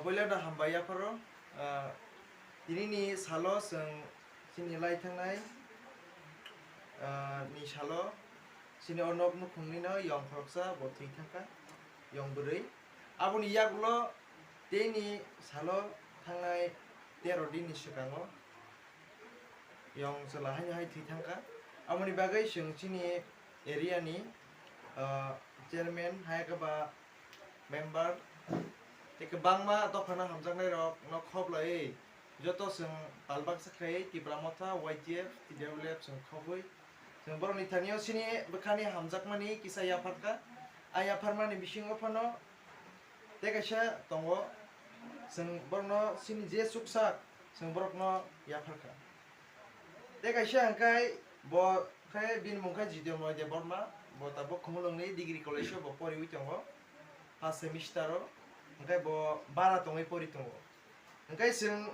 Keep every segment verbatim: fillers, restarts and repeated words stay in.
Puila no hambai yapharo, ah, tini ni salo chwng chini lai thangnai, ah, ni salo chini o nok nukhungni no yong khoroksa bo thwi thangkha, yong bwrwi. Aboni yagulo tei ni salo thangnai tero din ni swkango yong chwla haino hai thwi thangkha. Aboni bagwi chwng chini area ni, ah, chairman hai khe ba member tei kwbangma dophano hamjaknai rok no khoplaiwi joto chwng palbaksa khlaiwi Tipra Motha, Y T F, T W F chwng khobwi chwng borokni thani o chini bwkhani hamjakmani kisa yapharkha. A yapharmani bisingo phano tei kaisa tongo, chwng borokno chini je chuksak chwng borokno yapharkha. Tei kaisa hwnkhe bo khe bini mung khe Jityomoy Debbarma, bo tabuk Khumulwngni Degree College o bo poriwi tongo, first semester o, hwnkhe bo bara tongwi pori tongo. Hwnkhe chwng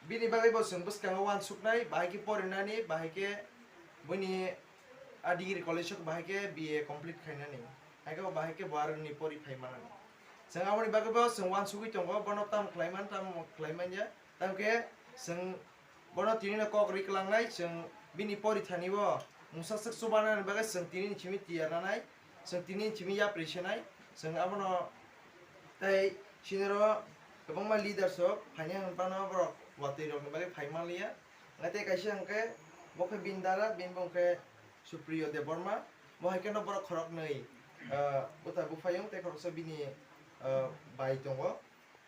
bini bagwi bo chwng bwskango uansuknai, bahai khe porinani, bahai khe buini a degree college o bahai khe B A complete khainani, hai khe bo bahai khe bo aroni pori phai manani. Chwng aboni bagwi bo chwng uansugwi tongo, bono tamo khlaiman, tamo khlaiman ya, tamo khe chwng bono tini no kok ri kwlangnai, chwng bini porithani o mungsa swk chubanani bagwi chwng tini ni simi tiyar nanai, chwng tini ni simi yapri senai, chwng abono tei siniro kwbangma leaders rok phainai hwnphano borok watwi rokni bagwi phai manliya. Hwnkhe tei kaisa hwnkhe bo khe bini dara, bini bung khe Supriyo Debbarma, bo hai kheno borok khoroknwi, ah, bwta buphayung tei khoroksa bini, ah, bai tongo.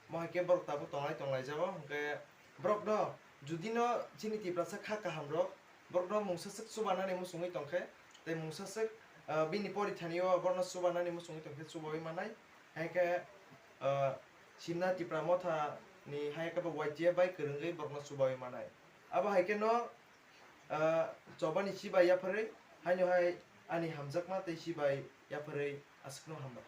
Mo hai khe borok tabuk tonglai tonglai jago, hwnkhe borokno judino chini Tiprasa kha kaham rok, borokno mungsa swk chubanani muchungwi tongkhe, tei mungsa swk, ah, bini porithani o borokno chubanani muchungwi tongkhe chubawi manai, hai khe, ah, simna Tipra Motha ni hai khe bo Y T F bai kwrwngwi borokno chubawi manai. Abo hai kheno, ah, chobani chibai yapharwi, haino hai ani hamjakma tei chibai yapharwi aswkno hambai.